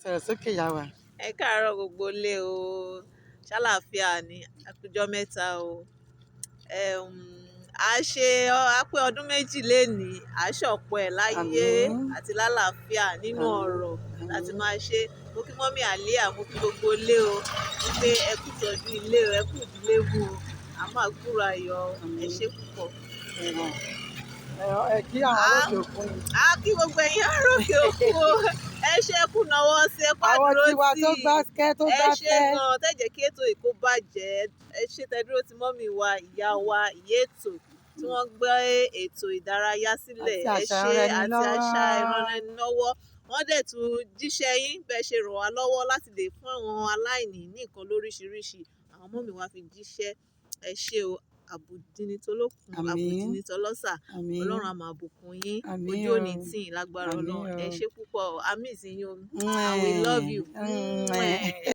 Sọ̀rọ̀ sókè, ìyá wa. Ẹ káàárọ̀ gbogbo ilé o. Ṣàlàáfíà ni, àkójọ mẹ́ta o. A ṣe a pé ọdún 2 lénìí, a ṣọ̀pọ̀ ẹ̀ láyé Àmín. àti lálàáfíà nínú Àmín. ọ̀rọ̀ láti Àmín. máa ṣe. Mo kí mummy Àlíà, mo kí gbogbo ilé o. Wípé ẹ kú ìtọ́jú ilé o, ẹ kú ìdílé mú o. A máa gbúrò ayọ̀ o. Ẹ Àmín. ṣé púpọ̀. Ẹ kí àwọn ará òkè òkun. A kí gbogbo ẹ̀yin ará òkè òkun o. Ẹ ṣé, ẹ kú náwó sí, ẹ kú Àwọn àdúró tiwa tó tì. gbáṣẹ́ tó Ẹ ṣé gbáṣẹ́. gan-an, tẹ́ jẹ́ kí ètò yìí kó bàjẹ́. Ẹ ṣé tẹ́ dúró ti mummy wa, ìyá wa, ìyá ètò tí wọ́n gbé ètò ìdárayá sílẹ̀. Àti Ẹ àṣà ṣé àti àṣà ìranilọ́wọ́. ìranilọ́wọ́. Wọ́n dẹ̀ tún jíṣẹ́ yín bẹ́ẹ̀ ṣe ràn wá lọ́wọ́ láti lè fún àwọn aláìní ní nǹkan lóríṣiríṣi. Àwọn mummy wa fi jíṣẹ́. Ẹ ṣé o. Àbùdíni tolókun, Àmín. àbùdíni tọlọ́sà. Àmín. Ọlọ́run á máa bùkún yín. Àmín Ojú ò ní o. tì yín lágbára Àmín Ọlọ́run. Ẹ o. ṣé púpọ̀. I miss yín o. And we love you. Mwah.